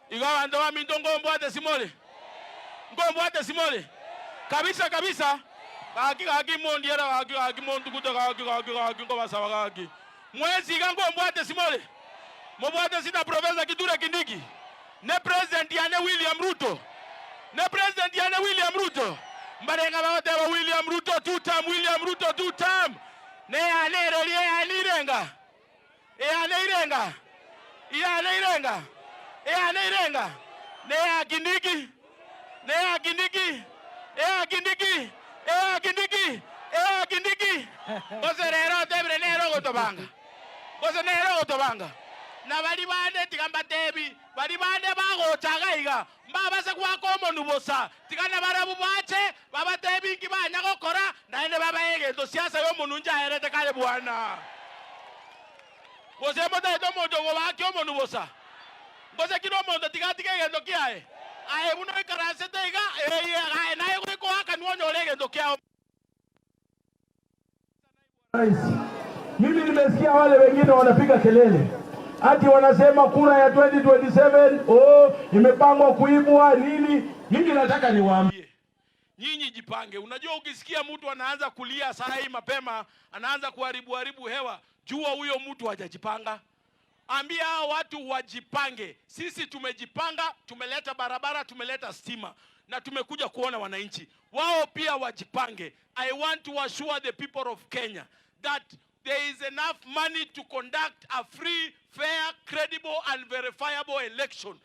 Igo abanto baminto nkombwate simore? Nkombwate simore? Kabisa kabisa. Gaki gaki mondiere gaki gaki montugute gaki gaki gaki nkobasaba gaki. Mwensi iga nkombwate simore? Mobwate si na Professor Kithure Kindiki? Ne president yane William Ruto? Ne president yane William Ruto? Mbareng'a bagoteba William Ruto two term, William Ruto two term. Neyane eroria eyane irenga. Eyane irenga, iyane irenga, eyane irenga, neya Kindiki, neya Kindiki, eya Kindiki, eya Kindiki, eya Kindiki. Gose rero otebire nere ogotobanga, gose nere ogotobanga. Na baria bande tiga mbatebi, baria bande bagocha iga iga, mbabase goaka omonwa bosa, tiga nabarabwo bache, babatebi inki banya gokora, naende babae egento siasa y'omonwa inche aerete kare bwana. Gose motaete omonto ogobakia omonwa bosa? Gose kera omonto tiga atige egento kiaye, aye buna oikaransete iga, eye aye naye goika oakanwe onyore egento kiao. Rais, mimi nimesikia wale wengine wanapiga kelele ati wanasema kura ya 2027 oh, imepangwa kuibwa nini. Mimi nataka niwaambie nyinyi jipange. Unajua, ukisikia mtu anaanza kulia saa hii mapema, anaanza kuharibu haribu hewa, jua huyo mtu hajajipanga. Ambia hao watu wajipange. Sisi tumejipanga, tumeleta barabara, tumeleta stima na tumekuja kuona wananchi wao pia wajipange. I want to assure the people of Kenya that there is enough money to conduct a free, fair, credible and verifiable election.